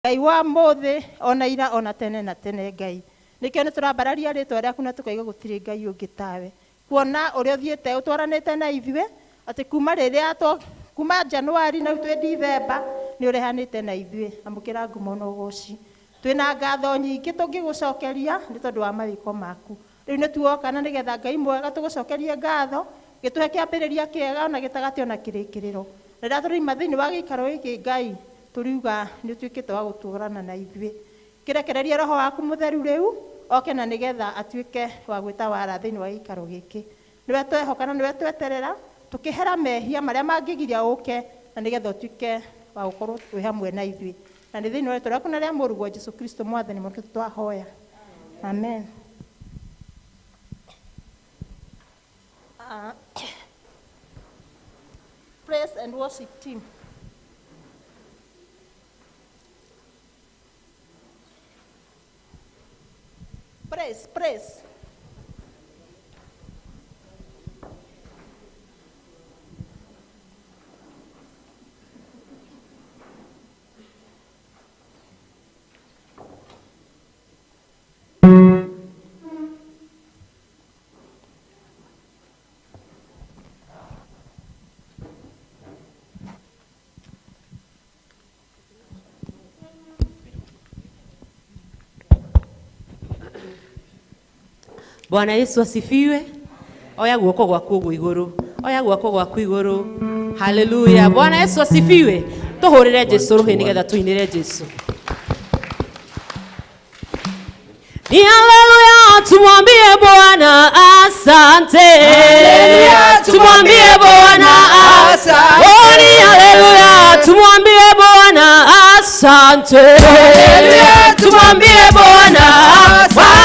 Ngai wa mũthĩ ona ira ona tene na tene. Ngai, nĩkĩo nĩ tũrambararia rĩtwa rĩaku na tũkaiga gũtirĩ Ngai ũngĩ tawe, kuona ũrĩa ũthiĩte ũtwaranĩte na ithuĩ atĩ kuma rĩrĩa to kuma Januari na rĩu twĩ Dithemba, nĩ ũrehanĩte na ithuĩ. Amũkĩra ngumo na ũgoci. Twĩna ngatho nyingĩ tũngĩgũcokeria nĩ tondũ wa mawĩko maku. Rĩu nĩ tuoka na nĩgetha Ngai mwega tũgũcokerie ngatho, gĩtũhe kĩambĩrĩria kĩega ona gĩtagatĩ ona kĩrĩkĩrĩro. Na rĩrĩa tũraima thĩinĩ wa gĩikaro gĩkĩ, Ngai, tũriuga nĩ ũtuĩkĩte wa gũtũrana na ithuĩ. Kĩrekererie roho waku mũtheru rĩu oke na nĩgetha atuĩke wa gwĩtawara thĩinĩ wa gĩikaro gĩkĩ. Nĩwe twehoka na nĩwe tweterera, tũkĩhera mehia marĩa mangĩgiria ũke na nĩgetha ũtuĩke wa gũkorwo wĩ hamwe na ithuĩ. Na nĩ thĩinĩ wa rĩtwa rĩaku na rĩa mũrũguo Jesũ Kristo mwathani mwitũ twahoya. Amen. Praise and worship team. Praise, praise. Bwana Yesu asifiwe. Oya guoko gwaku ũguo igũrũ. Oya guoko gwaku igũrũ. Haleluya. Bwana Yesu asifiwe. Tũhũrĩre Jesu rũhĩ nĩgetha tũinĩre Jesu. Ni haleluya, tumwambie Bwana asante. Haleluya, tumwambie Bwana asante. Oh, ni haleluya, tumwambie Bwana asante. Haleluya, tumwambie Bwana asante.